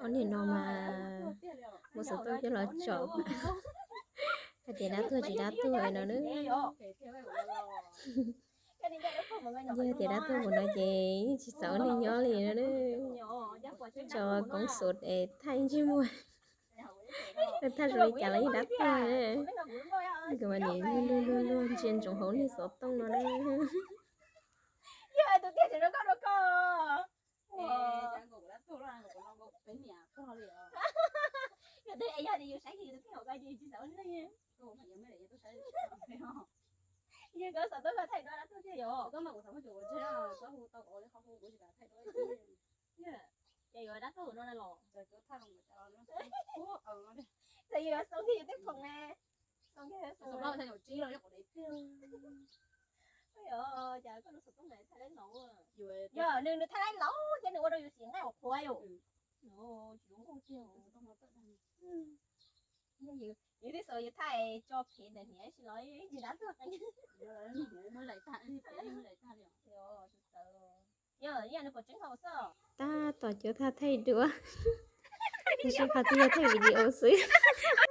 Ob niag no mas muab xov tooj coj los tsom hais tias dab tuag tsis dab tuag no na. Yog tias dab tuag mus no ces yeej tsis txaus ua neeg nyob li no na. Tso koob xov es thaij ntsej muag, thaij zoo li cas los yeej dab tuag. Nkawd mas nim luag luag luag ntsia ntsoov hauv niag xov tooj no na. Ces yuav dab tuag no los? Ces yuav xoo kiag yus tej khoom ne. Xoo kiag, cas koj lub xov tooj no thaij laib laus. Yog nws, nws thaij laib laus ces nws ua rau yus xim nqaij ua qhuav yus. Tsis zoo nkauj tiag. Yus tej xov yus thaij tso phem ntawm hniav tsis los yus dab tuag qees. Yog nws puas tseeb hauv xwb. Tab tom cuab thaj thaij duab, tab sis qhov twg yog thaij video xwb.